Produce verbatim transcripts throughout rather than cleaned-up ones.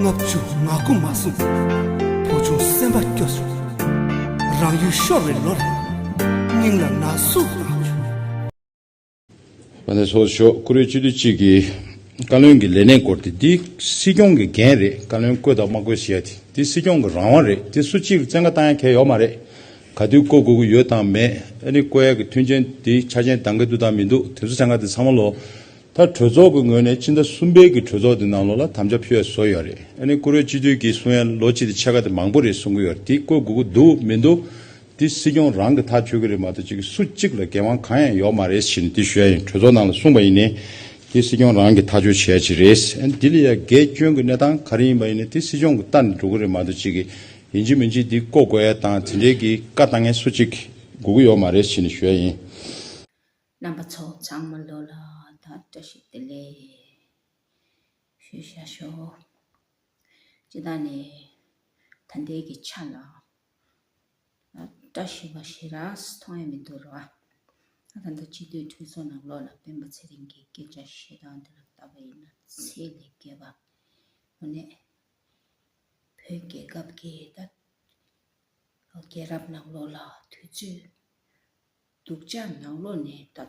ལྔ་བཅུ་ང་དགུ་མ་སོང་། བུ་ཆུང་སེམས་པ་སྐྱོ་བྱུང་། རང་ཡུལ་ཤོར་བའི་ལོར། སྙིང་ལ་ན་ཟུག་ལངས་བྱུང་། ཨ་ནེ་སོགས་ཤོག་བཀུར་འོས་སྤྱི་འཐུས་གཅིག་གིས་བཀའ་བློན་གྱི་ལས་གནས་སྐོར་དེ་འདི་སྲིད་སྐྱོང་གི་འགན་རེད། བཀའ་བློན་བསྐོས་དང་མ་བསྐོས་ཟེར་ཡ་དེ་འདི་སྲིད་སྐྱོང་གི་རང་དབང་རེད། དེ་སུ་གཅིག་གིས་བཙན་བཀའ་བཏང་ཡ་གལ་ཡོད་མ་རེད། ག་དུས་བསྐོ་དགོས་ཀྱི་ཡོད་དང་མེད། ཨ་ནི་བསྐོ་ཡ་གི་མཐུན་རྐྱེན་དེ་ཆ་རྐྱེན་འདང་གི་འདུག་དང་མི་འདུག་དེ་ཚོ་བཙན་བཀའ་དེ་ཚང་མ་ལོ། ད་གྲོས་ཚོགས་ཀྱི་ངོས་ནས་ཕྱི་ཟླ་གསུམ་པའི་གི་གྲོས་ཚོགས་དེ་ནང་ལོགས་ལ་དམ་བཅའ་ཕུལ་ཡ་བཟོ་ཡོད་རེད། ཨ་ནི་བཀུར་འོས་སྤྱི་འཐུས་ཀྱིས་གསུང་ཡ་ལོ་གཅིག་དེ་ཕྱེད་ཀ་དེ་མང་པོ་རེད་གསུང་གི་ཡོད་རེད། དེ་བསྐོ་དགོས་ཀྱི་འདུག་མི་འདུག་འདི་སྲིད་སྐྱོང་རང་གི་ཐག་གཅོད་ཀྱི་རེད་མ་གཏོགས་ཅིག་སུ་གཅིག་ལ་འགན་དབང་གང་ཡང་ཡོད་མ་རེད་ཟེར་ནས་འདི་ཞུ་ཡ་ཡིན། གྲོས་ཚོགས་ནང་ལ་གསུངས་པ་ཡིན་ནའི་འདི་སྲིད་སྐྱོང་རང་གི་ཐག་གཅོད་བྱེད་ཡ་ཅིག་རེད། ཨ་ནི་འདི་ལ་ཡ་འགལ་སྐྱོན་གྱི་གནས་སྟངས་ག་རེ་ཡིན་པ་ཡིན་ནའི་འདི་སྲིད་སྐྱོང་གི་ལྟ་ནས་འགྲོ་གི་རེད་མ་གཏོགས་ཅིག་གི་ཡིན་གཅིག་མིན་གཅིག་འདི་བསྐོ་དགོས་ཡ་དང་དེ་འདྲའི་གི་བཀའ་བཏང་མཁན་སུ་གཅིག་དགོས་ཀྱི་ཡོད་མ་རེད་ཟེར་ནས་ཞུ་ཡ་ཡིན། རྣམ་པ་ཚོ་ཚང་མ་ལོ་ལ་ད་བཀྲ་ཤིས་བདེ་ལེགས་ཞུ་བྱ་ཞོག་སྤྱི་བཏང་ནས་ད་ལྟའི་གི་ཆ་ལ་བཀྲ་ཤིས་པ་ཞེ་དྲག་མཐོང་ཡ་མི་འདུག་ར། ད་ལྟ་སྤྱི་འཐུས་གྲོས་ཚོགས་ནང་ལོགས་ལ་སྤེན་པ་ཚེ་རིང་གི་སྐད་ཆ་བཤད་སྟངས་དེ་ལ་བལྟས་པ་ཡིན་ན་ཚད་ལས་བརྒལ་བ། དངོས་གནས་བོད་རྒྱལ་ཁབ་ཀྱི་ད་རྒྱལ་རབས་ནང་ལོགས་ལ་དུས་ཚོད་སྡུག་ཅག་ནང་ལོགས་ནས་ད་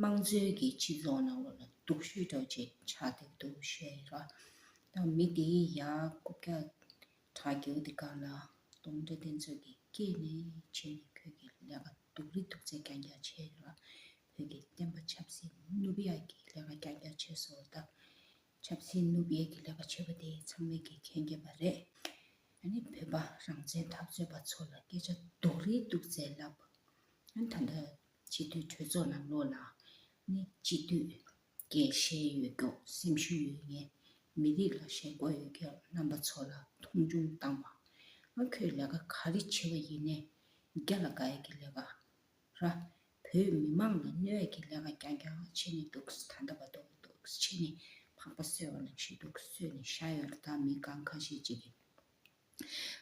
དམངས་གཙོའི་གི་སྤྱི་ཚོགས་ནང་ལོགས་ལ་སྡུག་ཤོས་འདྲ་བོ་ཅིག་ཆགས་བསྡད་འདུག་བཤད་ཡོད་ར། ད་མི་དེའི་ཡ་རྐུབ་བཀྱག་དྲག་རྒྱུ་དེ་སྒང་ལ་སྟོང་སྒྲ་བསྟན་འཛུལ་གྱི་སྐད་ནས་བྱས་ནས་ཁོས་ཀྱི་ལས་ཀ་སྡུག་རི་སྡུག་ཚད་རྐྱང་རྐྱང་བྱས་ཡོད་ར། བོད་ཀྱི་བསྟན་པ་ཆབ་སྲིད་ནུབ་ཡག་གི་ལས་ཀ་རྐྱང་རྐྱང་བྱས་སོང་ད། ཆབ་སྲིད་ནུབ་ཡས་ཀྱི་ལས་ཀ་བྱེད་པ་དེ་ཚང་མས་ཀྱི་མཁྱེན་གྱི་པ་རེད། ཨ་ནི་བོད་པ་རང་བཙན་འཐབ་རྩོད་པ་ཚོ་ལ་སྐད་ཆ་སྡུག་རི་སྡུག་ཚད་ལབ། ཨ་ནི་ད་ལྟ་སྤྱི་འཐུས་གྲོས་ཚོགས་ནང་ལོགས་ལ་ནི་སྤྱི་འཐུས་སྐད་བཤད་ཡོད་མཁན་སེམས་ཤུགས་ཡོད་མཁན་མི་རིགས་ལ་ཞེན་ཁོག་ཡོད་མཁན་རྣམ་པ་ཚོ་ལ་མཐོང་ཆུང་བཏང་བ། ཨ་ཁོས་ལས་ཀ་ག་རེ་བྱེད་པ་ཡིན་ནའི་རྒྱ་ལ་དགའ་ཡས་ཀྱི་ལས་ཀ་ར། བོད་མི་མང་ལ་གནོད་ཡས་ཀྱི་ལས་ཀ་རྐྱང་རྐྱང་བྱེད་ནས་འདུག་ད་ལྟ་བར་དུ་འདུག་བྱེད་ནས་ཕག་པ་གསོད་པ་ནང་བཞིན་འདུག་གསོད་ནས་བཞག་ཡོད་རེད། ད་མི་གང་ཁ་ཤས་ཅིག་གིས་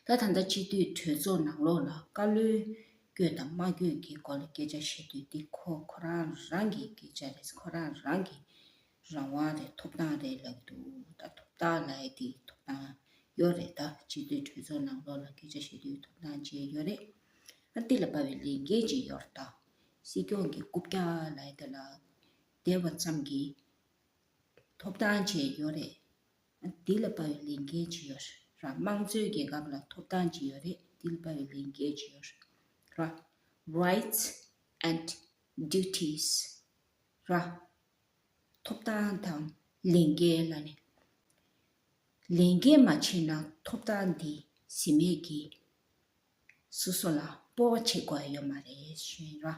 ད་ད་ལྟ་སྤྱི་འཐུས་གྲོས་ཚོགས་ནང་ལོགས་ལ་བཀའ་བློན་བསྐོས་དང་མ་བསྐོས་ཀྱི་སྐོར་ལ་སྐད་ཆ་བཤད་དུས་འདི་ཁོ་ཁོ་རང་རང་གི་སྐད་ཆ་རེད། ཁོ་རང་རང་གི་རང་དབང་རེད། ཐོབ་ཐང་རེད་ལབ་འདུག་ད་ཐོབ་ཐང་ལབ་ཡས་དེ་ཐོབ་ཐང་ཡོད་རེད། ད་སྤྱི་འཐུས་གྲོས་ཚོགས་ནང་ལོགས་ལ་སྐད་ཆ་བཤད་དུས་ཐོབ་ཐང་ཅིག་ཡོད་རེད། ཨ་འདི་ལ་དཔག་པའི་ལས་འགན་ཅིག་ཡོད་རེད། ད་སྲིད་སྐྱོང་གི་རྐུབ་བཀྱག་ལབ་ཡས་དེ་ལ་བསྡད་པ་ཙམ་གྱིས་ཐོབ་ཐང་ཅིག་ཡོད་རེད། ཨ་འདི་ལ་དཔག་པའི་ལས་འགན་ཅིག་ཡོད་རེད། དམངས་གཙོའི་རྒྱལ་ཁབ་ལ་ཐོབ་ཐང་ཅིག་ཡོད་རེད། འདི་ལ་དཔག་པའི་ལས་འགན་ཅིག་ཡོད་རེད། Rights and duties ར། ཐོབ་ཐང་དང་ལས་འགན་ལ་ནི། ལས་འགན་མ་བྱས་ན་ཐོབ་ཐང་འདི་ཟིན་མེད་ཀྱི་སོ་སོ་ལ་སྤོབས་པ་བྱེད་དགོས་ཡ་ཡོད་མ་རེད་ཞུ་ཡིན་ར།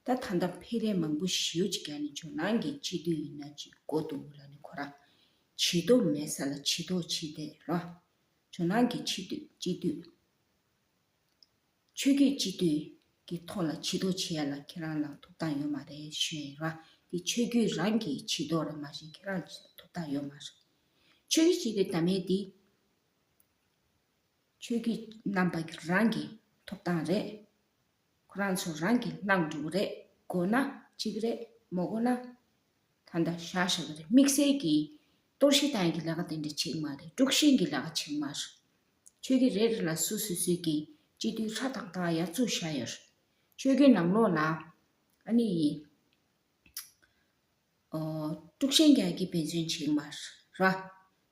ད་ད་ལྟ་འཕེལ་རིམ་མང་པོ་ཞེ་པོ་ཅིག་བརྒྱབ་ནས་ཇོ་ནང་གི་སྤྱི་འཐུས་ཡིན་ན་ཅིག་གོ་འདུག་ལ་ནི་ཁོ་ར་བྱེད་ཐབས་མེད་ས་ལ་བྱེད་ཐབས་བྱེད་བསྡད་ར། ཇོ་ནང་གི་སྤྱི་འཐུས་སྤྱི་འཐུས། ཆོས་བརྒྱུད་སྤྱི་འཐུས་ཀྱི་ཐོག་ལ་བྱེད་ཐབས་བྱེད་ཡ་ལ་ཁྱེད་རང་ལ་ཐོབ་ཐང་ཡོད་མ་རེད་ཞུ་ཡིན་ར། དེ་ཆོས་བརྒྱུད་རང་གི་བྱེད་ཐབས་རེད་མ་གཞི་ཁྱེད་རང་ལ་ཐོབ་ཐང་ཡོད་མ་རེད། ཆོས་བརྒྱུད་སྤྱི་འཐུས་ད་མེད་དེ། ཆོས་བརྒྱུད་རྣམ་པ་རང་གི་ཐོབ་ཐང་རེད། ཁོ་རང་ཚོ་རང་གིས་གནང་འགྲོ་གི་རེད། དགོས་ན་གཅིག་རེད། མ་དགོས་ན། ད་ལྟ་བཞག་བཞག་གི་རེད། དམིགས་བསལ་གྱི་གཏོར་བཤིག་བཏང་ཡག་གི་ལས་ཀ་དེ་འདྲ་བྱེད་ཀྱི་མ་རེད། དཀྲུག་ཤིང་གི་ལས་ཀ་བྱེད་ཀྱི་མ་རེད། ཆོས་བརྒྱུད་རེ་རེ་ལ་སོ་སོ་སོའི་གི་སྤྱི་འཐུས་ཧྲ་ཏག་ཏག་ཡར་བཙུགས་བཞག་ཡོད་རེད། ཆོས་བརྒྱུད་ནང་ལོགས་ལ་ཨ་ནི་ཨོ་དཀྲུག་ཤིང་རྒྱག་ཡག་གི་འབད་བརྩོན་བྱེད་ཀྱི་མ་རེད།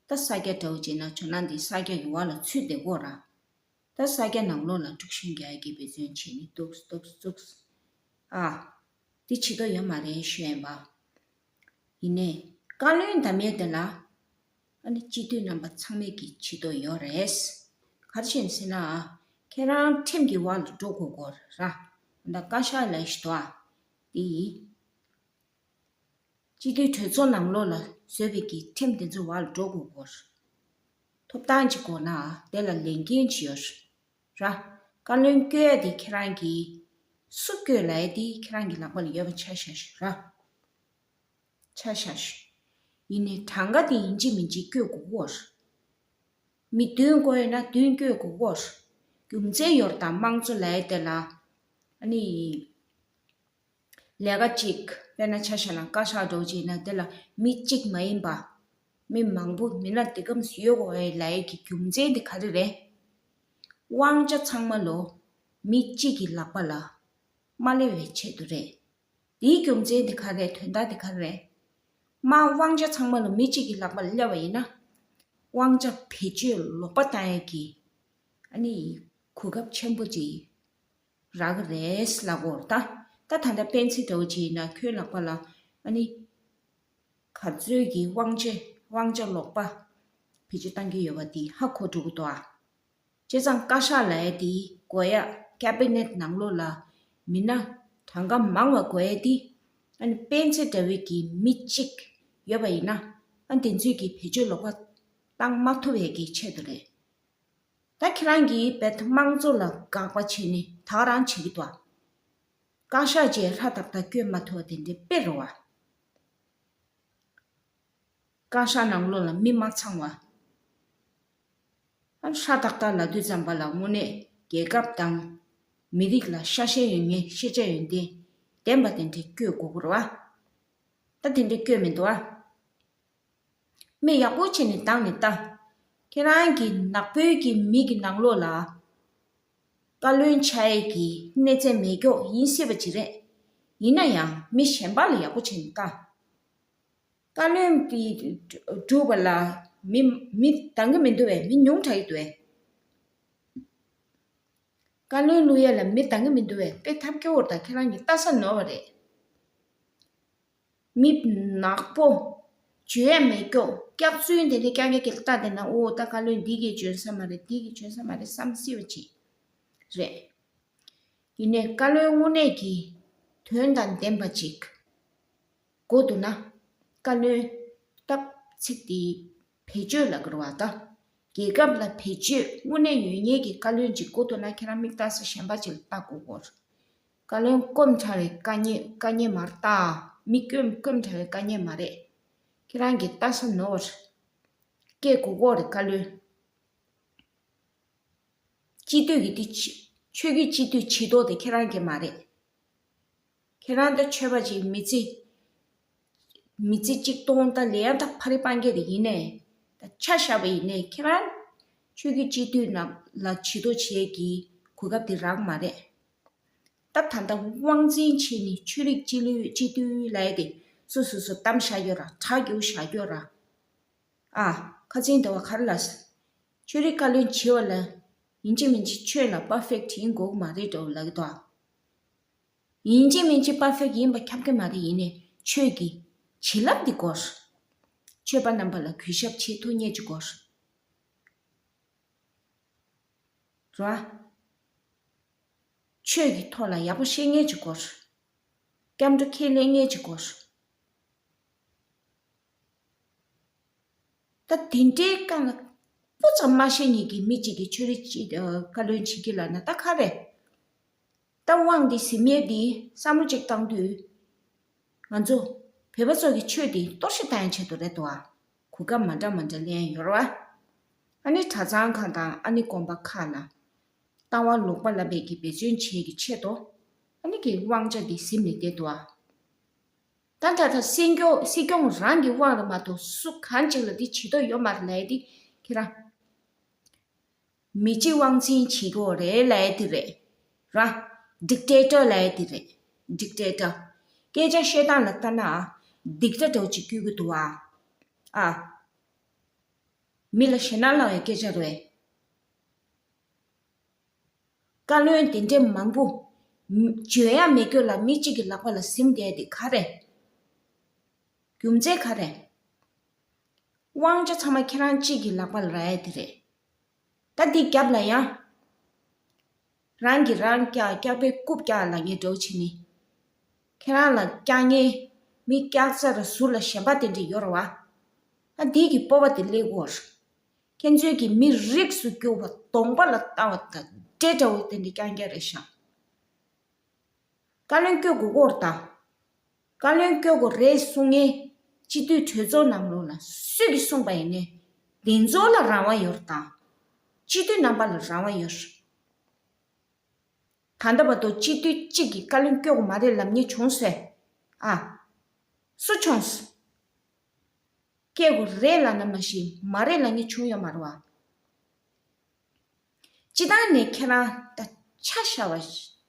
ད་ས་སྐྱ་འདྲ་བོ་བྱས་ན་ཇོ་ནང་འདི་ས་སྐྱ་གི་འོག་ལ་ཚུད་བསྡད་ཀྱི་ཡོད་རེད། ད་ས་སྐྱ་ནང་ལོགས་ལ་དཀྲུག་ཤིང་རྒྱག་ཡག་གི་འབད་བརྩོན་བྱེད་ནི་འདུག་འདུག་འདུག་ཨ། འདི་བྱེད་ཐབས་ཡོད་མ་རེད་ཞུ་ཡིན་པ། ཡིན་ནའི་བཀའ་བློན་འདེམས་ཡས་དེ་ལ་ཨ་ནི་སྤྱི་འཐུས་རྣམ་པ་ཚང་མས་ཀྱི་བྱེད་ཐབས་ཡོད་རེད། ག་རེ་བྱས་ནས་ཟེར་ན། ཁྱེད་རང་ཁྲིམས་ཀྱི་འོག་ལ་འགྲོ་དགོས་ཀྱི་ཡོད་རེད་ར། ད་བཀའ་ཤག་ལ་ཞུ་དོ་ཨ། འདི་ཡིན། སྤྱི་འཐུས་གྲོས་ཚོགས་ནང་ལོགས་ལ་བཟོས་པའི་གི་ཁྲིམས་དེ་ཚོའི་འོག་ལ་འགྲོ་དགོས་ཀྱི་ཡོད་རེད། ཐོབ་ཐང་ཅིག་དགོས་ན་དེ་ལ་ལས་འགན་ཅིག་ཡོད་རེད། ར། བཀའ་བློན་བསྐོ་ཡ་དེ་ཁྱེད་རང་གིས། སུ་བསྐོས་ལབ་ཡ་དེ་ཁྱེད་རང་གི་ལག་པ་ལ་ཡོད་པ་ཆ་བཞག་ཤིག་ར། ཆ་བཞག་ཤིག་ཡིན་ནའི་གྲངས་ཀ་དེ་ཡིན་གཅིག་མིན་གཅིག་བསྐོ་དགོས་ཀྱི་ཡོད་རེད། མི་བདུན་བསྐོ་ཡོད་ན་བདུན་བསྐོ་དགོས་ཀྱི་ཡོད་རེད། རྒྱུ་མཚན་ཡོད་རེད། ད་དམངས་གཙོ་ལབ་ཡ་དེ་ལ། ཨ་ནི། ལས་ཀ་གཅིག་དཔེར་ན་ཆ་བཞག་ན་བཀའ་ཤག་འདྲ་བོ་ཅིག་ཡིན་ན་དེ་ལ་མི་གཅིག་མ་ཡིན་པ། མི་མང་པོ་མི་སྣ་འདི་གམ་ཡོད་དགོས་པའི་ལའི་གི་རྒྱུ་མཚན་དེ་ག་རེ་རེད། དབང་ཆ་ཚང་མ་ལོ་མི་གཅིག་གི་ལག་པ་ལ་མ་སླེབས་པའི་ཆེད་དུ་རེད། དེའི་རྒྱུ་མཚན་དེ་ག་རེད། དོན་དག་དེ་ག་རེད། མ་དབང་ཆ་ཚང་མ་ལོ་མི་གཅིག་གི་ལག་པ་ལ་སླེབས་པ་ཡིན་ན། དབང་ཆ་བེད་སྤྱོད་ལོག་པ་བཏང་ཡས་ཀྱི་ཨ་ནི་གོ་སྐབས་ཆེན་པོ་ཅིག་རག་གི་རེད་ལབ་དགོས་རེད་ད། ད་ད་ལྟ་སྤེན་ཚེ་འདྲ་བོ་ཅིག་ཡིན་ན་ཁོའི་ལག་པ་ལ་ཨ་ནི་ག་ཚོད་ཀྱི་དབང་ཆ་དབང་ཆ་ལོག་པ་བེད་སྤྱོད་བཏང་གི་ཡོད་པ་འདི་ཧ་གོ་འགྲོ་གི་འདུག་ཨ། བྱས་ཙང་བཀའ་ཤག་ལབ་ཡ་དེ་དགོས་ཡ་ཀེ་བི་ནེཊ་ནང་ལོགས་ལ་མི་སྣ་གྲངས་ཀ་མང་བ་དགོས་ཡ་དེ་ཨ་ནི་སྤེན་ཚེ་འདྲ་བོའི་གི་མི་གཅིག་ཡོད་པ་ཡིན་ན་ཨ་དེ་ཚོས་ཀྱི་བེད་སྤྱོད་ལོག་པ་བཏང་མ་ཐུབ་ཡ་གི་ཆེད་དུ་རེད། ད་ཁྱེད་རང་གིས་རྦད་དེ་དམངས་གཙོ་ལ་དགག་པ་བྱས་ནས་ད་ག་རང་བྱེད་ཀྱི་འདུག་ཨ། བཀའ་ཤག་ཅེས་ཧྲ་ཏག་ཏག་བསྐྱོན་མ་ཐུབ་པ་དེ་འདྲའི་དཔེ་རེད་བ། བཀའ་ཤག་ནང་ལོགས་ལ་མི་མ་ཚང་བ། ཨ་ཧྲ་ཏག་ཏག་ལབ་དུས་ཙམ་པ་ལ་དངོས་གནས་རྒྱལ་ཁབ་དང་མི་རིགས་ལ་ཤ་ཞེན་ཡོད་མཁན་ཤེས་བྱ་ཡོན་ཏན་ལྡན་པ་དེ་འདྲས་བསྐྱོད་དགོས་ཀྱི་རེད་བ། ད་དེ་འདྲས་བསྐྱོད་མི་འདུག་ཨ། མི་ཡག་པོ་བྱས་ནས་བཏང་ནས་ལྟ། ཁྱེད་རང་གི་ནག་པོའི་གི་མི་གི་ནང་ལོགས་ལ་བཀའ་བློན་ཆགས་ཡས་ཀྱི་གནས་ཚད་མེད་མཁན་ཡིན་སྲིད་པ་ཅིག་རེད། ཡིན་ན་ཡང་མི་གཞན་པ་ལ་ཡག་པོ་བྱས་ནས་ལྟ། བཀའ་བློན་དེ་སྒྲུབ་པ་ལ་མི་མི་འདང་གི་མི་འདུག་བས། མི་ཉུང་དྲགས་ཀྱི་འདུག་བས། བཀའ་བློན་བླུག་ཡས་ལ་མི་འདང་གི་མི་འདུག་བས། དཔེ་ཐབས་སྐྱོ་བོར་དང་ཁྱེད་རང་གི་ལྟ་ས་ནོར་བ་རེད། མི་ནག་པོ་བརྗོད་ཡ་མེད་སྐྱོ་སྐྱག་རྫུན་དེ་འདྲ་རྐྱང་རྐྱང་གི་ལྟ་བསྡད་ན། ཨོ་ད་བཀའ་བློན་འདི་གིས་འཇོན་ས་མ་རེད། འདི་གིས་འཇོན་ས་མ་རེད་བསམ་སྲིད་པ་ཅིག་རེད། ཡིན་ནའི་བཀའ་བློན་དངོས་གནས་ཀྱི་དོན་དང་ལྡན་པ་ཅིག་དགོས་འདུག་ན། བཀའ་བློན་སྟབས་ཚིག་དེ་བེད་སྤྱོད་ལ་དགོས་པ་དང་། རྒྱལ་ཁབ་ལ་བེད་སྤྱོད་དངོས་གནས་ཡོད་མཁན་གྱི་བཀའ་བློན་ཅིག་དགོས་འདུག་ན། ཁྱེད་རང་མིག་ལྟ་ས་གཞན་པ་ཅིག་ལ་ལྟ་དགོས་སྐོར། བཀའ་བློན་སྐོམ་དྲགས་པའི་དཀའ་ཉེན་དཀའ་ཉེན་མ་རེད་ད། མི་སྐོམ་སྐོམ་དྲགས་པའི་དཀའ་ཉེན་མ་རེད། ཁྱེད་རང་གི་ལྟ་ས་ནོར་བ་སྐྱེ་དགོས་སྐོར་རེད། བཀའ་བློན། སྤྱི་འཐུས་ཀྱི་དེ་ཆོས་ཆོས་བརྒྱུད་སྤྱི་འཐུས་བྱེད་མདོག་དེ་ཁྱེད་རང་གི་མ་རེད། ཁྱེད་རང་ད་ཆོས་པ་ཅིག་མི་ཚེ་མི་ཚེ་གཅིག་སྟོང་ད་ལེན་ཡ་ད་ཕ་རི་སྤང་རྒྱལ་དེ་ཡིན་ནས། ད་ཆ་བཞག་པ་ཡིན་ནས་ཁྱེད་རང་ཆོས་བརྒྱུད་སྤྱི་འཐུས་ནང་ལ་བྱེད་མདོག་བྱེད་ཀྱི་གོ་སྐབས་དེ་རག་མ་རེད། ད་ད་ལྟ་དབང་འཛིན་བྱས་ནས་ཆོས་རིག་སྤྱི་ལུས་སྤྱི་འཐུས་ལབ་ཡ་དེ་སོ་སོ་སོ་གཏམ་བཞག་ཡོད་ར། གྲ་རྒྱུག་བཞག་ཡོད་ར། ཨ། ཁ་ཚིག་འདི་བ་ག་རེ་ལ། ཆོས་རིག་བཀའ་བློན་བྱེད་པ་ལ་ཡིན་གཅིག་མིན་གཅིག་ཆོས་ལ་པར་ཕེག་ཡིན་དགོས་མ་རེད་འགྲོ་ལབ་ཀྱི་འདུག་ཨ། ཡིན་གཅིག་མིན་གཅིག་པར་ཕེག་ཡིན་པ་ཁྱབ་ཀྱི་མ་རེད། ཡིན་ནའི་ཆོས་ཀྱི་བྱིན་རླབས་འདི་དགོས། ཆོས་པ་རྣམ་པ་ལ་གུས་ཞབས་བྱེད་ཐུབ་མཁན་ཅིག་དགོས། རེད་བ། ཆོས་ཀྱི་ཐོག་ལ་ཡག་པོ་ཤེས་མཁན་ཅིག་དགོས། སྐྱབས་འགྲོ་ཁས་ལེན་མཁན་ཅིག་དགོས། ད་དེ་འདྲའི་སྒང་ལ་སྤུ་ཙམ་མ་ཤེས་མཁན་གྱི་མི་གཅིག་གིས་ཆོས་རིག་སྤྱི་ཨ་བཀའ་བློན་བྱེད་ཀྱི་ལབ་ན་ད་ག་རེད། ད་དབང་འདི་ཟིན་མཁན་འདི་བསམ་བློ་གཅིག་བཏང་དུས། ང་ཚོ་བོད་པ་ཚོ་གི་ཆོས་འདི་གཏོར་བཤིག་བཏང་ཡ་ཆེད་དུ་རེད་འདུག་ཨ། གོ་སྐབས་མ་འདྲ་མ་འདྲ་ལེན་ཡོད་རེད་བ། ཨ་ནི་གྲྭ་ཚང་ཁག་དང་ཨ་ནི་དགོན་པ་ཁག་ལ་ལྟ་བ་ལོག་པ་ལབ་པའི་གི་འབད་བརྩོན་བྱེད་ཀྱི་ཆེད་དུ། ཨ་ནི་གི་དབང་ཆ་འདི་ཟིན་ནས་བསྡད་འདུག་ཨ། ད་ད་ད་སྲིད་སྐྱོང་སྲིད་སྐྱོང་རང་གི་དབང་རེད་མ་གཏོགས་སུ་གང་ཅིག་ལ་འདི་བྱེད་དོ་ཡོད་མ་རེད་ལབ་ཡ་འདི་ཁྱེད་རང་། མི་གཅིག་དབང་འཛིན་བྱེད་དགོས་རེད་ལབ་ཡ་དེ་རེད། ར། ཌིག་ཊེ་ཊར་ལབ་ཡ་དེ་རེད། ཌིག་ཊེ་ཊར། སྐད་ཆ་བཤད་སྟངས་ལ་ལྟ་ན། ཌིག་ཊ་ཊར་ཅིག་སྐྱོད་ཀྱི་འདུག་ཨ། ཨ། མི་ལ་ཞེད་སྣང་ལངས་པའི་སྐད་ཆ་རེད། བཀའ་བློན་དེ་འདྲའི་མང་པོ་བརྗོད་ཡ་མེད་སྐྱོ་ལ་མི་གཅིག་གི་ལག་པ་ལ་ཟིན་བསྡད་དེ་ག་རེ། རྒྱུ་མཚན་ག་རེ། དབང་ཆ་ཚང་མ་ཁྱེད་རང་གཅིག་གི་ལག་པ་ལ་རག་ཡ་དེ་རེད། ད་འདི་རྒྱབ་ལ་ཡང་རང་གིས་རང་སྐྱག་སྐྱག་པའི་རྐུབ་བཀྱག་ལབ་མཁན་འདྲ་བོ་བྱེད་ནི། ཁྱེད་རང་ལ་སྐྱག་ཉེས་མི་སྐྱག་རྫ་ར་ཟུར་ལ་ཞེན་པ་དེ་འདྲ་ཡོད་རེད་བ། ཨ་འདི་གི་སྤོབས་པ་དེ་སླེབས་དགོས། ཁྱེད་ཚོས་ཀྱི་མི་རིགས་སུ་གྱུར་པ་གདོང་པ་ལ་ལྟ་བ་དང་འདྲེ་འདྲ་བོ་དེ་འདྲ་རྐྱང་རྐྱང་རེད་ཤག་བཀའ་བློན་སྐྱོད་དགོས་སྐོར་དང་། བཀའ་བློན་སྐྱོད་དགོས་རེད་གསུང་མཁན་སྤྱི་འཐུས་གྲོས་ཚོགས་ནང་ལོགས་ལ་སུས་ཀྱིས་གསུངས་པ་ཡིན་ནའི་འདི་ཚོ་ལ་རང་དབང་ཡོད་རེད་དང་། སྤྱི་འཐུས་རྣམ་པ་ལ་རང་དབང་ཡོད་རེད། ད་ལྟ་བར་དུ་སྤྱི་འཐུས་གཅིག་གིས་བཀའ་བློན་སྐྱོད་དགོས་མ་རེད་ལབ་མཁན་བྱུང་སོང་། ཨ། སུ་བྱུང་སོང་། སྐད་དགོས་རེད་ལབ་ན་མ་གཞི་མ་རེད་ལབ་མཁན་བྱུང་ཡོད་མ་རེད་བ། སྤྱིར་བཏང་ནས་ཁྱེད་རང་ད་ཆ་བཞག་པ།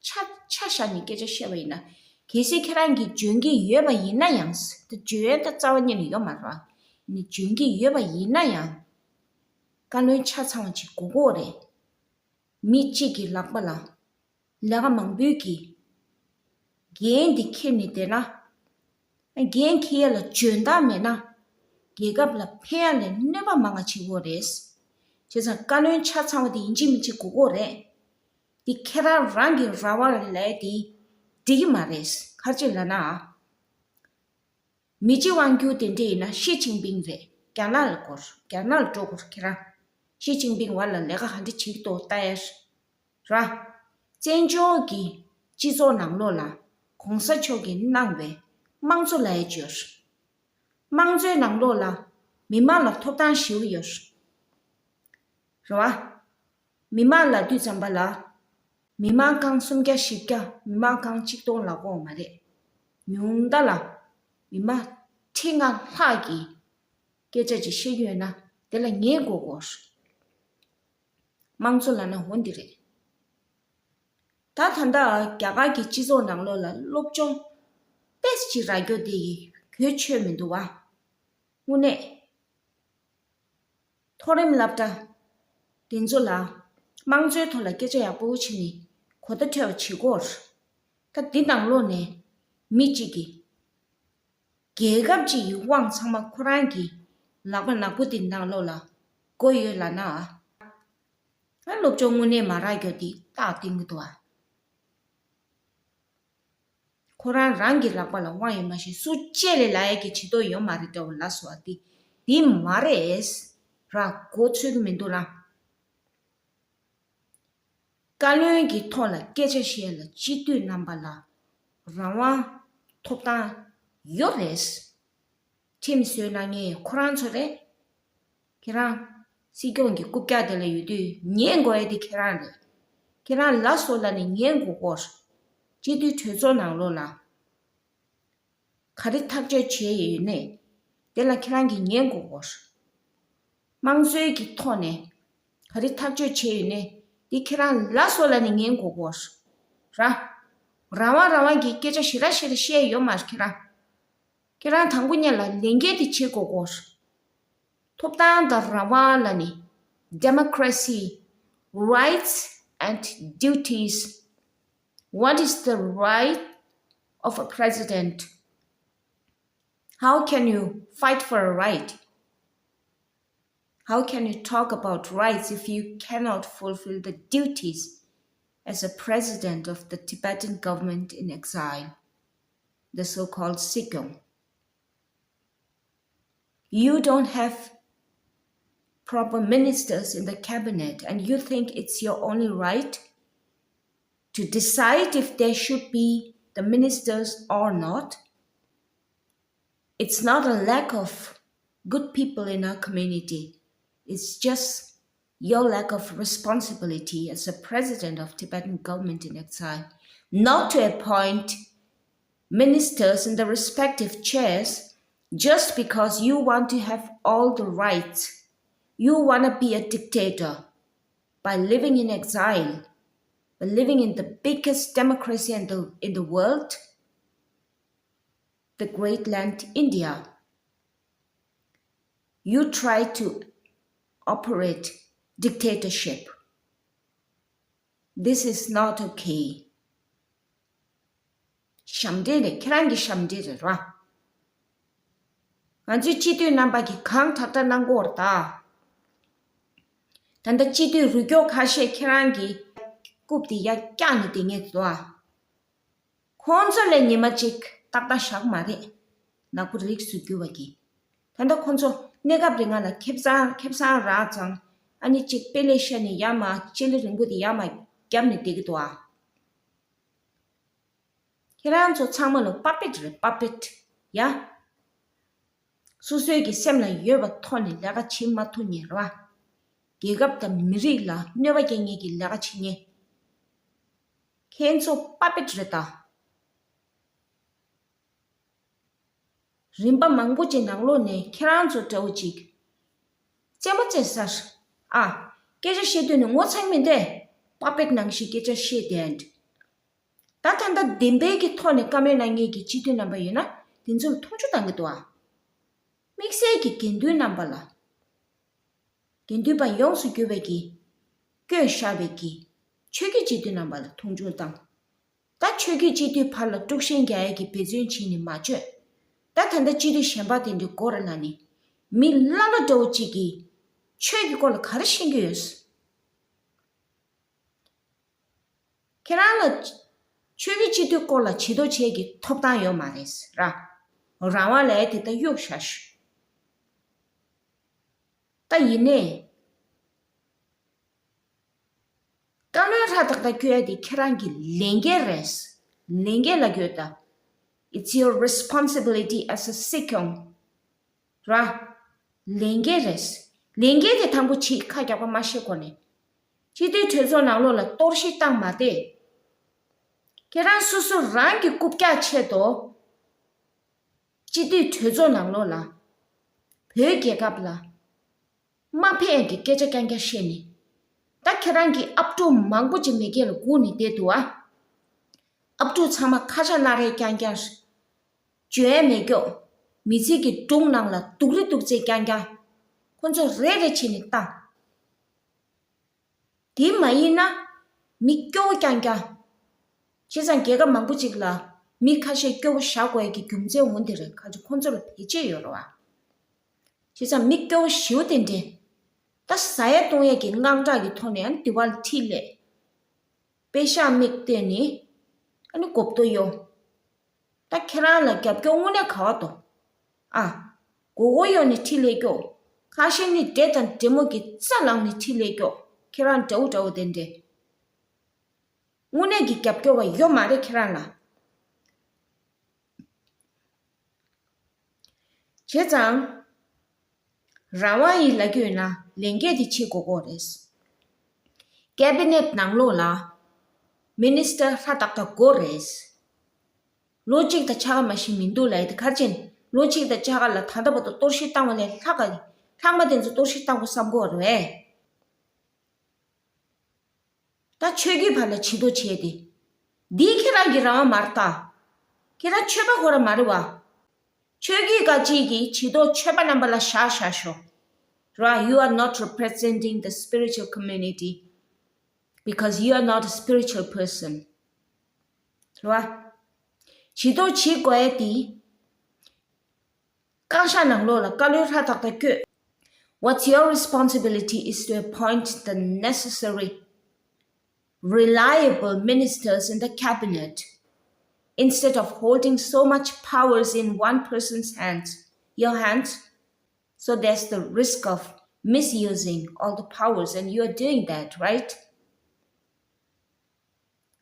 ཆ་ཆ་བཞག་ནས་སྐད་ཆ་བཤད་པ་ཡིན་ན། གལ་སྲིད་ཁྱེད་རང་གིས་འཇོན་གྱི་ཡོད་པ་ཡིན་ན་ཡང་། ད་འཇོན་ཡོན་ད་རྩ་བ་ཉིད་ནས་ཡོད་མ་རེད་བ། ནི་འཇོན་གྱི་ཡོད་པ་ཡིན་ན་ཡང་། བཀའ་བློན་ཆ་ཚང་བ་ཅིག་དགོས་ཀྱི་ཡོད་རེད། མི་གཅིག་གི་ལག་པ་ལ་ལས་ཀ་མང་པོའི་གི་འགན་འདི་འཁྱེར་ནས་བསྡད་ན། འགན་འཁྱེར་ཡ་ལ་འཇོན་ཐང་མེད་ན། རྒྱལ་ཁབ་ལ་ཕན་ཡ་ལས་གནོད་པ་མང་ང་བྱེད་ཀྱི་ཡོད་རེད། བྱས་ཙང་བཀའ་བློན་ཆ་ཚང་བ་དེ་ཡིན་གཅིག་མིན་གཅིག་དགོས་ཀྱི་ཡོད་རེད། འདི་ཁྱེད་རང་རང་གི་རང་དབང་ལས་དེ་འགྲིག་གི་མ་རེད། ག་རེ་བྱས་ལབ་ན། མི་སྤྱི་དབང་སྒྱུར་དེ་འདྲ་ཡིན་ན་ཞི་ཅིན་ཕིང་རེད། རྒྱ་ནག་ལ་སྐོར། རྒྱ་ནག་ལ་འགྲོ་དགོས་རེད། ཁྱེད་རང་ཞི་ཅིན་ཕིང་བར་ལ་ལས་ཀ་ག་འདྲ་བྱེད་ཀྱི་འདུག་ལྟ་ཡ་ར། བཙན་བྱོལ་གྱི་སྤྱི་ཚོགས་ནང་ལོགས་ལ་གོང་ས་མཆོག་གིས་གནང་བའི་དམངས་གཙོ་ལབ་ཡ་ཅིག་ཡོད་རེད། དམངས་གཙོའི་ནང་ལོགས་ལ་མི་མང་ལ་ཐོབ་ཐང་ཞེ་པོ་ཡོད་རེད། རེད་བ། མི་མང་ལབ་དུས་ཙམ་པ་ལ། མི་མང་ཁང་སུམ་བརྒྱ་བཞི་བརྒྱ། མི་མང་ཁང་ཆིག་སྟོང་ལ་དགོས་མ་རེད། ཉུང་མཐའ་ལ་མི་མང་ཁྲི་ལྔ་ལྷག་གིས་སྐད་ཆ་ཅིག་བཤད་ཀྱི་ཡོད་ན་དེ་ལ་ཉན་དགོས་ཀྱི་ཡོད་རེད། དམངས་གཙོ་ལབ་ན་འོ་འདི་རེད། ད་ད་ལྟ་རྒྱ་གར་གྱི་སྤྱི་ཚོགས་ནང་ལོགས་ལ་སློབ་སྦྱོང་ཏོག་ཙམ་ཅིག་རག་རྒྱུ་དེ་ཡིས་གོ་ཆོད་མི་འདུག་བ། དངོས་གནས། མཐོ་རིམ་སློབ་གྲྭ་དེ་ཚོ་ལ་དམངས་གཙོའི་ཐོག་ལ་སྐད་ཆ་ཡག་པོ་བྱས་ནས་གོ་བརྡ་འཕྲོད་པ་བྱེད་དགོས། ད་འདི་ནང་ལོགས་ནས་མི་གཅིག་གིས་རྒྱལ་ཁབ་ཅིག་གི་དབང་ཚང་མ་ཁོ་རང་གི་ལག་པ་ནག་པོ་དེ་ནང་ལོགས་ལ་བསྐོར་ཡོད་ལབ་ན། ཨ། སློབ་སྦྱོང་དངོས་གནས་མ་རག་རྒྱུ་དེ་རྟགས་བསྟན་གྱི་འདུག་ཨ། ཁོ་རང་རང་གི་ལག་པ་ལ་དབང་ཡོད་མ་ཤེས། སུ་གཅེས་ལས་ལ་ཡ་གི་བྱེད་དོ་ཡོད་མ་རེད་འདྲ་བོ་ལ་སོགས་ཏེ་འདི་མ་རེད། ར་གོ་ཚོད་ཀྱི་མི་འདུག་ལ། བཀའ་བློན་གྱི་ཐོག་ལ་སྐད་ཆ་བཤད་ལ་སྤྱི་འཐུས་རྣམ་པ་ལ་རང་དབང་ཐོབ་ཐང་ཡོད་རེད། ཁྲིམས་བཟོས་གནང་མཁན་ཁོ་རང་ཚོ་རེད། ཁྱེད་རང་སྲིད་སྐྱོང་གི་རྐུབ་བཀྱག་དེ་ལ་ཡོད་དུས་ཉན་དགོས་ཡ་དེ་ཁྱེད་རང་རེད། ཁྱེད་རང་ལ་སོགས་ལ་ནི་ཉན་དགོས་སྐོར། སྤྱི་འཐུས་གྲོས་ཚོགས་ནང་ལོགས་ལ་ག་རེ་ཐག་གཅོད་བྱས་ཡོད་ནས་དེ་ལ་ཁྱེད་རང་གིས་ཉན་དགོས་སྐོར། དམངས་གཙོའི་གི་ཐོག་ནས་ག་རེ་ཐག་གཅོད་བྱས་ཡོད་ནས་དེ་ཁྱེད་རང་ལ་སོགས་ལ་ནི་ཉན་དགོས་སྐོར། ར། རང་དབང་རང་དབང་གི་སྐད་ཆ་ཞེ་དྲག་ཞེ་དྲག་བཤད་ཡོད་མ་རེད་ཁྱེད་རང་། ཁྱེད་རང་དང་པོ་ཉིད་ལ་ལས་འགན་དེ་བྱེད་དགོས་སྐོར། ཐོབ་ཐང་དང་རང་དབང་ལ་ནི། Democracy, rights and duties. What is the right of a president? How can you fight for a right? How can you talk about rights if you cannot fulfill the duties as a president of the Tibetan government in exile, the so-called Sikyong? You don't have proper ministers in the cabinet, and you think it's your only right to decide if there should be the ministers or not? It's not a lack of good people in our community. It's just your lack of responsibility as a president of Tibetan government in exile, not to appoint ministers in the respective chairs just because you want to have all the rights. You want to be a dictator by living in exile, by living in the biggest democracy in the, in the world, the great land India. You try to operate dictatorship. This is not okay. ཞབས་འདྲེན་རེད། ཁྱེད་རང་གི་ཞབས་འདྲེན་རེད་ར། ང་ཚོའི་སྤྱི་འཐུས་རྣམ་པ་གིས་གང་དྲག་དྲག་གནང་གི་ཡོད་རེད་ད། ད་ལྟ་སྤྱི་འཐུས་རུ་སྐྱོར་ཁ་ཤས་ཁྱེད་རང་གི་རྐུབ་དེ་ཡར་བཀྱགས་ནས་བསྡད་མཁན་འདུག་ཨ། ཁོང་ཚོ་ལས་ཉི་མ་གཅིག་ཏག་ཏག་བཞག་མ་རེད། ནག་པོ་རིགས་སུ་གྱུར་བ་གི། ད་ལྟ་ཁོང་ཚོ་གནས་སྐབས་རིང་ང་ལ་ཁེ་བཟང་ཁེ་བཟང་རག་ཙང་ཨ་ནི་གཅིག་དཔེ་ལེགས་ཤ་ནི་ཡར་མར་སྤྱི་ལེ་རིང་པོ་དེ་ཡར་མར་བརྒྱབ་ནས་བསྡད་ཀྱི་འདུག་ཨ། ཁྱེད་རང་ཚོ་ཚང་མ་ལ་པ་པེཊ་རེད། པ་པེཊ་ཡ། སོ་སོའི་གི་སེམས་ལ་ཡོད་པ་ཐོག་ནས་ལས་ཀ་བྱེད་མ་ཐུབ་མཁན་རེད་བ། རྒྱལ་ཁབ་དང་མི་རིགས་ལ་གནོད་པ་སྐྱེལ་མཁན་གྱི་ལས་ཀ་བྱེད་མཁན། ཁྱེད་ཚོ་པ་པེཊ་རེད་ད། རིམ་པ་མང་པོ་ཅིག་ནང་ལོགས་ནས་ཁྱེད་རང་ཚོ་འདྲ་བོ་ཅིག་རྩེད་མོ་རྩེ་སར། ཨ། སྐད་ཆ་བཤད་དུས་ནི་ངོ་ཚ་གི་མི་འདུག་པ་པེག་ནང་བཞིན་སྐད་ཆ་བཤད་དེ་འདྲ། ད་ད་ལྟ་བདེན་པའི་གི་ཐོག་ནས་བཀའ་མོལ་གནང་མཁན་གྱི་སྤྱི་འཐུས་རྣམ་པ་ཡོད་ན་དེ་ཚོ་ལ་མཐོང་ཆུང་གཏང་གི་འདུག་ཨ། དམིགས་བསལ་གྱི་དགེ་འདུན་རྣམ་པ་ལ། དགེ་འདུན་པ་ཡོངས་སུ་གྱུར་པའི་གི་བསྐོས་བཞག་པའི་གི་ཆོས་བརྒྱུད་སྤྱི་འཐུས་རྣམ་པ་ལ་མཐོང་ཆུང་བཏང་། ད་ཆོས་བརྒྱུད་སྤྱི་འཐུས་ཕར་ལ་དཀྲུག་ཤིང་རྒྱག་ཡས་ཀྱི་འབད་བརྩོན་བྱས་ནས་མ་བྱོས། ད་ད་ལྟ་སྤྱི་འཐུས་གཞན་པ་དེ་འདྲའི་སྐོར་ལ་ནི་མི་ལ་ལ་འདྲ་བོ་གཅིག་གིས་ཆོས་ཀྱི་སྐོར་ལ་ག་རེ་ཤེས་ཀྱི་ཡོད། ཁྱེད་རང་ལ་ཆོས་བརྒྱུད་སྤྱི་འཐུས་སྐོར་ལ་ཇུས་གཏོགས་བྱེད་ཀྱི་ཐོབ་ཐང་ཡོད་མ་རེད་ར། རང་དབང་ལས་དེ་ལྟ་གཡུག་བཞག་ཤོག་ད་ཡིན་ནའི། བཀའ་བློན་ཧྲ་ཏག་ཏག་བསྐོ་ཡ་དེ་ཁྱེད་རང་གི་ལས་འགན་རེད། ལས་འགན་ལ་དགོས་ད། It's your responsibility as a Sikyong ར། ལས་འགན་རེད། ལས་འགན་དེ་དང་པོ་བྱེད། ཁ་རྒྱག་པ་མ་བཤད་གོ་ནས། སྤྱི་འཐུས་གྲོས་ཚོགས་ནང་ལོགས་ལ་གཏོར་བཤིག་བཏང་མ་བསྡད། ཁྱེད་རང་སོ་སོ་རང་གི་རྐུབ་བཀྱག་ཆེད་དུ། སྤྱི་འཐུས་གྲོས་ཚོགས་ནང་ལོགས་ལ། བོད་རྒྱལ་ཁབ་ལ། མ་ཕན་གྱི་སྐད་ཆ་རྐྱང་རྐྱང་བཤད་ནས། ད་ཁྱེད་རང་གི་ཨབ་ཕྲུག་མང་པོ་ཅིག་མེ་སྐྱེས་ལ་སྒུག་ནས་བསྡད་འདུག་ཨ། ཨབ་ཕྲུག་ཚང་མ་ཁ་ཆག་སྣ་རལ་རྐྱང་རྐྱང་། འཇོན་ཡ་མེད་སྐྱོ། མི་ཚེ་གི་སྒྲུང་ནང་ལ་སྡུག་རི་སྡུག་ཚེ་རྐྱང་རྐྱང་། ཁོ་ཚོ་རེ་རེ་བྱས་ནས་བཏང་། དེ་མ་ཡིན་ན། མི་སྐྱོ་བོ་རྐྱང་རྐྱང་། བྱས་ཙང་རྒྱལ་ཁབ་མང་པོ་ཅིག་ལ་མི་ཁ་ཤས་སྐྱོ་བོ་བཞག་དགོས་ཡ་གི་རྒྱུ་མཚན་འོ་འདི་རེད། ཁ་ཅིག་ཁོ་ཚོ་ལ་བེད་སྤྱད་ཡོད་རེད་བ། བྱས་ཙང་མི་སྐྱོ་བོ་ཞེ་པོ་དེ་འདྲས། ད་ཟ་ཡ་བཏུང་ཡ་གི་དངངས་སྐྲག་གི་ཐོག་ནས་ཨ་ནི་དེ་བ་ལ་ཁྲིད་སླེབས། པེ་ཤག་མིག་བལྟས་ནི། ཨ་ནི་གོབ་ཏོ་གཡོ། ད་ཁྱེད་རང་ལ་རྒྱབ་སྐྱོར་དངོས་གནས་ག་བ་འདུག་ཨ། མགོ་སྐོར་གཡོག་ནས་ཁྲིད་ལས་སྐྱོ། ཁ་ཤས་ནི་འདྲེ་དང་འདྲེ་མོ་གི་རྩ་ལངས་ནས་ཁྲིད་ལས་སྐྱོ། ཁྱེད་རང་འདྲ་བོ་འདྲ་བོ་དེ་འདྲས། དངོས་གནས་ཀྱི་རྒྱབ་སྐྱོར་བ་ཡོད་མ་རེད་ཁྱེད་རང་ལ། བྱས་ཙང་། རང་དབང་ཡིན་ལབ་ཀྱི་ཡོད་ན་ལས་འགན་དེ་བྱེད་དགོས་ཀྱི་རེད། ཀེ་བི་ནེ་ཊི་ནང་ལོགས་ལ་མི་ནི་སི་ཊར་ཧྲ་ཏག་ཏག་དགོས་རེད། ལོ་གཅིག་དང་ཕྱེད་ཀ་མ་ཞིག་མི་འདུག་ལབ་ཡ་དེ་ག་རེ་བྱས་ནས་ལོ་གཅིག་དང་ཕྱེད་ཀ་ལ་ད་ལྟ་བར་དུ་གཏོར་བཤིག་བཏང་བ་ལས་ལྷག་ག་ལྷག་མ་དེ་ཚོ་གཏོར་བཤིག་བཏང་དགོས་བསམ་གྱི་ཡོད་རེད་པས། ད་ཆོས་བརྒྱུད་བར་ལ་བྱེད་དོ་བྱས་ཏེ། འདི་ཁྱེད་རང་གི་རང་དབང་མ་རེད་ད། ཁྱེད་རང་ཆོས་པ་ཁོ་རང་མ་རེད་བ། ཆོས་བརྒྱུད་ག་ཅིག་གི་བྱེད་དོ་ཆོས་པ་རྣམ་པ་ལ་བཞག་བཞག་ཤོག་ར། You are not representing the spiritual community because you are not a spiritual person ར། བྱེད་དོ་བྱེད་དགོས་ཡ་དེ། བཀའ་ཤག་ནང་ལོགས་ལ་བཀའ་བློན་ཧྲ་ཏག་ཏག་བསྐོས། What's your responsibility is to appoint the necessary, reliable ministers in the cabinet instead of holding so much powers in one person's hands, your hands. So there's the risk of misusing all the powers, and you're doing that, right?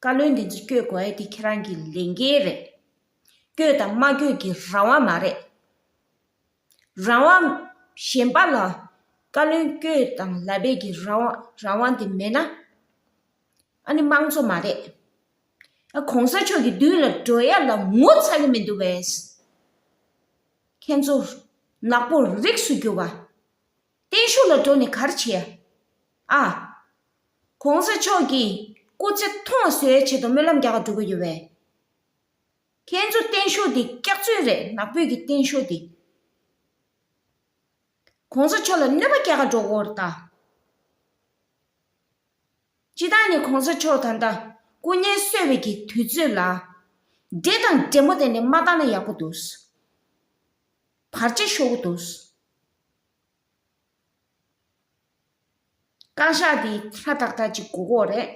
བཀའ་བློན་དེ་ཚོ་བསྐོས་དགོས་ཡ་དེ་ཁྱེད་རང་གི་ལས་འགན་རེད། བསྐོས་དང་མ་བསྐོས་ཀྱི་རང་དབང་མ་རེད། རང་དབང་གཞན་པ་ལ་བཀའ་བློན་བསྐོས་དང་ལབ་པའི་གི་རང་དབང་རང་དབང་དེ་མེད་ན། ཨ་ནི་དམངས་གཙོ་མ་རེད། ཨ་གོང་ས་མཆོག་གི་མདུན་ལ་འགྲོ་ཡ་ལ་ངོ་ཚ་གི་མི་འདུག་པས། ཁྱེད་ཚོ་ནག་པོ་རིགས་སུ་གྱུར་པ། བརྟན་བཞུགས་ལ་འགྲོ་ནས་ག་རེ་བྱེད་ཡ། ཨ། གོང་ས་མཆོག་གི་སྐུ་ཚེ་ཐུང་བ་བཟོ་ཡའི་ཆེད་དུ་སྨོན་ལམ་རྒྱག་ག་འགྲོ་གི་ཡོད་པས། ཁྱེད་ཚོ་བརྟན་བཞུགས་འདི་སྐྱག་རྫུན་རེད། ནག་པོའི་གི་བརྟན་བཞུགས་འདི། གོང་ས་མཆོག་ལ་གནོད་པ་རྒྱག་ག་འགྲོ་གི་ཡོད་རེད་ད། སྤྱིར་བཏང་ནས་གོང་ས་མཆོག་ད་ལྟ་སྐུ་ངལ་གསོ་བའི་གི་དུས་ཚོད་ལ། འདྲེ་དང་འདྲེ་མོ་དེ་ནས་མ་བཏང་ན་ཡག་པོ་འདུག་བར་ཆད་ཤོར་གི་འདུག་བཀའ་ཤག་འདི་ཧྲ་ཏག་ཏག་ཅིག་དགོས་ཀྱི་ཡོད་རེད།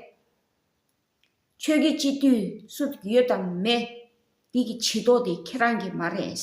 ཆོས་བརྒྱུད་སྤྱི་འཐུས་སུ་ཡོད་དམ་མེད། འདི་གི་བྱེད་ཐོག་དེ་ཁྱེད་རང་གི་མ་རེད།